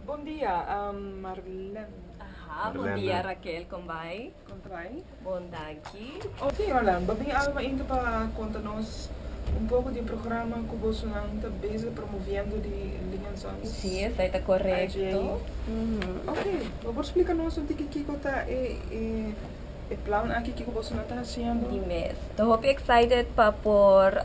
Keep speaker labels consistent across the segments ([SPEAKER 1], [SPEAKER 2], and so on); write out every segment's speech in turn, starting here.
[SPEAKER 1] Bon dia, Marlene.
[SPEAKER 2] Aha, bon dia Raquel, con bay?
[SPEAKER 1] Con ta bay?
[SPEAKER 2] Bon, danki.
[SPEAKER 1] Ok, Marlene, bo bin alma inta pa conta nos un poco di programa cu bosonan ta bezig promoviendo di Lee and Sons.
[SPEAKER 2] Si, esey ta correcto.
[SPEAKER 1] Ok, bo por splica nos un tiki kico ta e plan aki, kico bosonan ta haciendo?
[SPEAKER 2] Di mes. Ta hopi excited pa por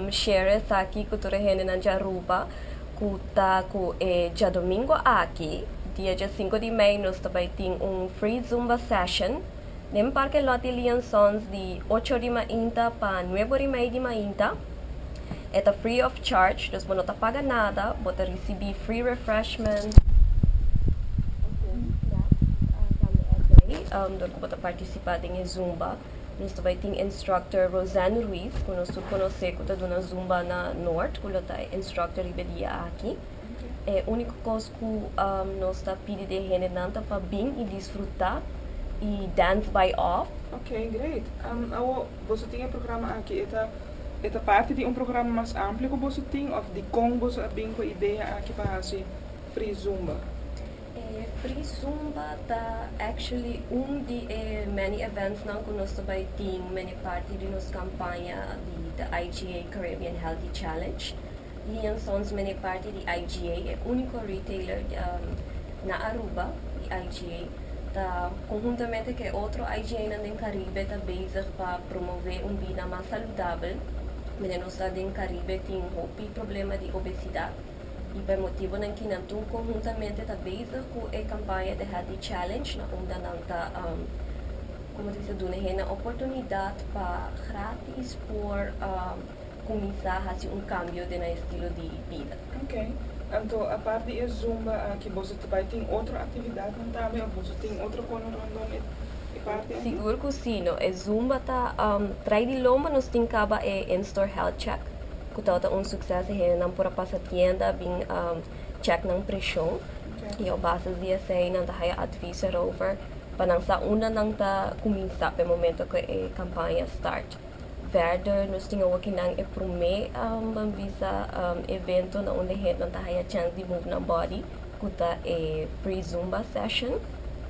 [SPEAKER 2] share esaki cu tur e hendenan di Aruba, cu ta cu e diadomingo aki, dia 5 di mei, nos ta bay tin un free Zumba session den Parke Lot di Lee and Sons di 8 di mainta pa 9:30 di mainta. E ta free of charge, dus bo no ta paga nada, bo ta ricibi free refreshment. Door cu bo ta participa den e Zumba. Nos ta bay tin instructor Roseanne Ruiz, cu nos tur conoce cu ta duna Zumba na Noord, cu lo ta instructor riba dia aki. E unico cos cu nos ta pidi di hendenan ta pa bin y disfruta y dance by off.
[SPEAKER 1] Ok, great. Awo, boso tin e programa aki, e ta parti di un programa mas amplio cu boso tin of di con boso a bin cu e idea aki pa haci free Zumba?
[SPEAKER 2] Free Zumba ta actually un di e many events nan cu nos ta bay tin many parti di nos campaña di the IGA Caribbean Healthy Challenge. Lee and Sons many parti di IGA, e unico retailer na Aruba di IGA. Ta conhuntamente cu otro IGA nan den Caribe ta bezig pa promove un bida mas saludabel. Mene nos ta den Caribe tin hopi problema di obesidad. Y pa motibo nan cu nan tur conhuntamente ta bezig cu e campaña di Healthy Challenge, na unda nan ta como ta bisa, duna hende oportunidad pa gratis por cuminsa haci un cambio den estilo di bida.
[SPEAKER 1] Ok. Anto, aparte di e Zumba aki, boso tambe tin otro actividad tambe of boso tin otro cos rondom e parti aki?
[SPEAKER 2] Sigur cu si, no. E Zumba ta tras di lomba nos tin caba e in-store health check, cu ta un suceso, nan por a pasa tienda, bin check nan presion. Y op basis di esey nan ta haya advies erover pa nan sa unda nan ta cuminsa pa e momento cu e campaña start. Verder, nos tin ook nan e prome bisa evento na unda hende nan ta haya chance di move nan body, cu ta e free Zumba session,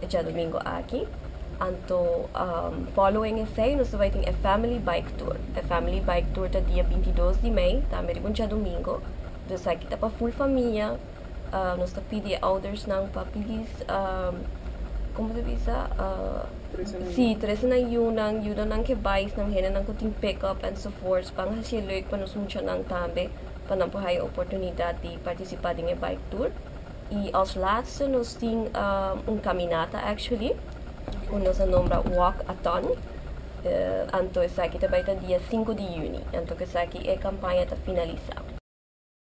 [SPEAKER 2] e diadomingo aki. Anto, following esey, nos bay tin e family bike tour. E family bike tour ta dia 22 di mei, tambe riba un diadomingo. Dus aki ta pa full famia. Nos ta pidi ouders nan pa please, con ta bisa? Si, trece nan yiunan, yuda nan cu bikes nan, hende nan cu tin pick up and so forth. Pa haci leuk pa nos muchanan tambe, pa nan por haya oportunidad di participa den e bike tour. Y als laatste nos tin un caminata actually, cu nos a nombra Walk-a-thon. Anto esaki tambe ta dia 5 di juni. Anto esaki e campaña ta finalisa.